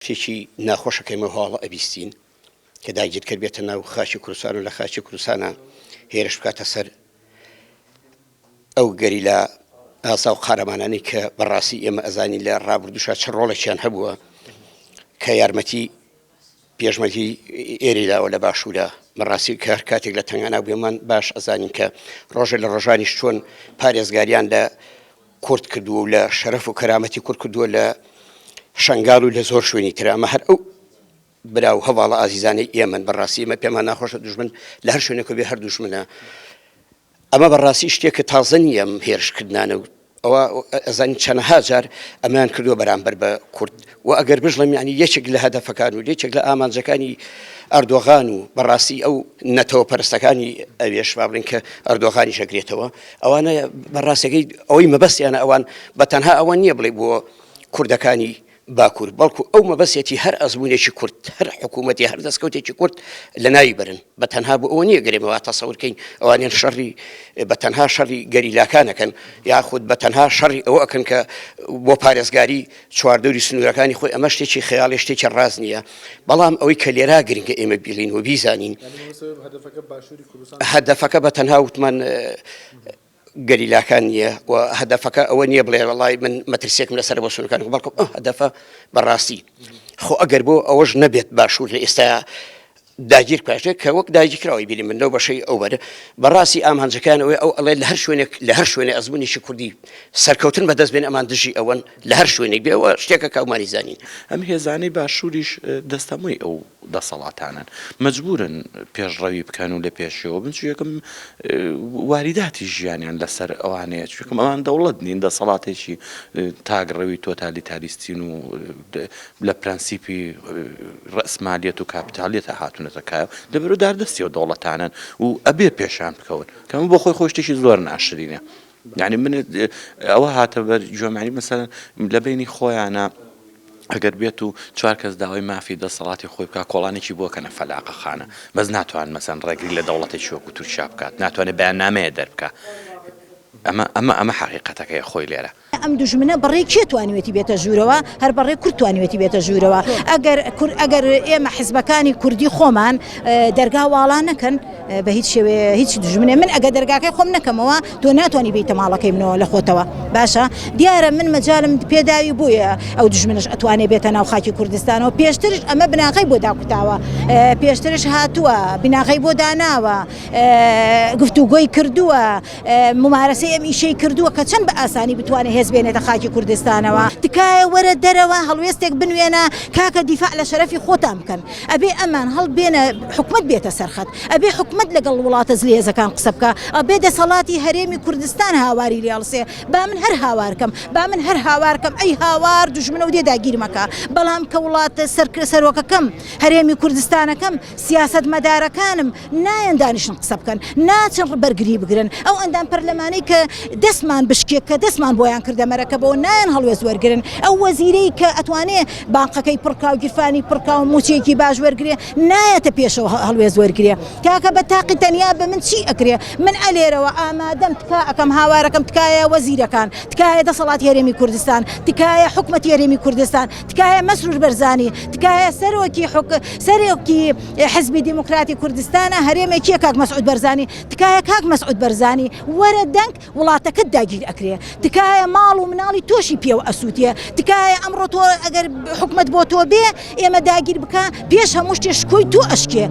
شتێکی ناخۆشە کە ئێمە هەواڵە ئەبیستین کە داگیرکەر بێتە ناو خاکی کوردستان و لە خاکی کوردستانە هێرش بکاتە سەر ئەو گەریلا ئازا و قارەمانانەی کە بەڕاستی ئێمە ئەزانین لە ڕابردووشا چ ڕۆڵێکیان هەبووە کە یارمەتی پێشمەرگی ئێرەی داوە لە باشوورە بەڕاستی کە هەر کاتێک لە تەنگانا بووێمان باش ئەزانین کە ڕۆژێ لە ڕۆژانیش چۆن پارێزگاریان لە کورد کردووە و لە شەرەف و کەرامەتی کورد کردووە لە شەنگال و لە زۆر شوێنی تر ئەمە هەر ئەو برا و هەواڵە ئازیزانەی ئێمەن بەڕاستی ئێمە پێمان ناخۆشە دوژمن لە هەر شوێنێک بێ هەر دوژمنە ئەمە بەڕاستی شتێکە تازە نییە ئەم هێرشکردنانە و ئەوە ئەزانین چەنەها جار ئەمەیان کردووە بەرامبەر بە کورد و ئەگەر بشڵێم یعنی یەکێک لە هەدەفەکان و یەکێک لە ئامانجەکانی ئەردۆغان و بەڕاستی ئەو نەتەوە پەرستەکانی ئەوێش با بڵێن کە ئەردۆغانیش ئەگرێتەوە ئەوانە بەڕاستەکەی ئەوەی مەبەستیانە ئەوان بە تەنها ئەوە نییە بڵێ بۆ کوردەکانی باکوور، بەڵکو ئەو مەبەستێتی هەر ئەزموونێکی کورد، هەر حکوومەتی، هەر دەستکەوتێکی کورد لە ناوی بەرن، بە تەنها بۆ ئەوە نییە گەر ئێمە وا تەسەور کەین ئەوانیان شەڕی بە تەنها شەڕی گەریلاکان ئەکەن یاخود بە تەنها شەڕی ئەوە ئەکەن کە بۆ پارێزگاری چواردەوری سنوورەکانی خۆی، ئەمە شتێکی خەیاڵی شتێکی ڕاست نییە، بەڵام ئەوەی کە لێرا گرنگە ئێمە بیڵێین و بیزانین هەدەفەکە بە تەنها وتمان گەریلاکان نییە و هەدەفەکە ئەوە نییە بڵێ وەڵای من مەترسیەکم لەسەرە بۆ سنوورەکان بەڵکو ئەم هەدەفە بەڕاستی خۆ ئەگەر بۆ ئەوەش نەبێت باشوور لە ئێستا داگیر بکاتێت کە وەک داگیرکراوی بینی من لەو بەشەی ئەو بەرە بەڕاستی ئامانجەکان ئەوەی ئەو ئەڵێ لە هەر شوێنێک لە هەر شوێنێ ئەزمونێکی کوردی سەرکەوتن بەدەست بێن ئەمان دژی ئەوەن لە هەر شوێنێک بێ ئەوە شتێکە کە ئەومانی زانین. ئەم هێزانەی باشووریش دەستەمۆی ئەو دەسەڵاتانەن مەجبورن پێشڕەوی بکەن و لە پێشەوە بن چون یەکەم واریداتی ژیانیان لەسەر ئەوانەیە چونکە ئەوان دەوڵەت نین دەسەڵاتێکی تاکڕەوی تۆتالیتاریستین و لە پرەنسیپی ڕەسمالیەت و کاپیتالیەتە هاتوونەتە کایەوە لەبەرئەوە داردەستی ئەو دەوڵەتانەن و ئەبێ پێشیان بکەون کە ئەمە بۆ خۆی خۆی شتێکی زۆر ناشرینە یانی من ئەوە هاتە بەر گوێم یانی مەسەلەن لە بەینی خۆیانە ئەگەر بێت و چوار کەس داوای مافی دەسەڵاتی خۆی بکات کۆڵانێکی بۆ کەنە فەلاقەخانە بەس ناتوان مەسەن ڕێگری لە دەوڵەتێکی وەکو تورکیا بکات ناتوانێت بەیاننامەیە دەربکا ئەمە ئەمە ئەمە حەقیقەتەکەیە خۆی لێرە. ئەم دوژمنە بەڕێی کێ توانیوێتی بێتە ژوورەوە؟ هەر بەڕێی کورد توانیوێتی بێتە ژوورەوە. ئەگەر کورد ئەگەر ئێمە حزبەکانی کوردی خۆمان دەرگا واڵا نەکەن بە هیچ شێوەیە هیچ دوژمنێ من ئەگەر دەرگاکەی خۆم نەکەمەوە تۆ ناتوانانی بیتە ماڵەکەی منەوە لە خۆتەوە باشە دیارە من مەجالم پێداوی بۆیە ئەو دوژمنش ئەتوانێ بێتە ناو خاکی کوردستانەوە پێشترش ئەمە بناغەی بۆ داکوتاوە پێشترش هاتووە بناغەی بۆ داناوە گفتوگۆی کردووە مومارەسەی ئەم ئیشەی کردووە کە چەند بە ئاسانی بتوانێت هێز بێنێتە خاکی کوردستانەوە. تکایە وەرە دەرەوە هەڵوێستێک بنوێنە کاکە دیفاع لە شەرەفی خۆتان بکەن ئەبێ ئەمان هەڵبێنە حکومەت بێتە سەر خەت ئەبێ حکومەت لەگەڵ وڵاتە زلهێزەکان قسە بکا ئەبێ دەسەڵاتی هەرێمی کوردستان هاواری لێ هەڵسێ با من هەر هاوار کەم با من هەر هاوار کەم ئەی هاوار دوژمنە و دێ داگیرمەکە بەڵام کە وڵاتە سەرۆکەکەم هەرێمی کوردستانەکەم سیاسەتمەدارەکانم نایەن دانیشن قسە بکەن، ناچن بەرگری بگرن، ئەو ئەندام پەرلەمانەی کە دەستمان بشکێ کە دەستمان بۆیان کردە مەرەکەبەوە نایەن هەڵوێست وەرگرن، ئەو وەزیرەی کە ئەتوانێ بانقەکەی پڕکا و گیرفانی پڕکا و موچەیەکی باش وەرگرێ نایەتە پێشەوە هەڵوێست وەرگرێ. کاکە بە تاقی تەنیا بە من چی ئەکرێ؟ من ئەلێرەوە ئامادەم تکا ئەکەم هاوارەکەم تکایە وەزیرەکان، تکایە دەسەڵاتی هەرێمی کوردستان، تکایە حکومەتی هەرێمی کوردستان، تکایە مەسرور بەرزانی، تکایە سەرۆکی حک سەرۆکی حزبی دیموکراتی کوردستانە هەرێمێ کێ کاک مەسعود بەرزانی تکایە کاک مەسعود بەرزانی وەرە دەنگ وڵاتەکەت داگیر ئەکرێ تکایە ماڵ و مناڵی تۆشی پێوە ئەسووتێ تکایە ئەمڕۆ تۆ ئەگەر حکومەت بۆ تۆ بێ ئێمە داگیر بکە پێش هەموو شتێ شکۆی تۆ ئەشکێ.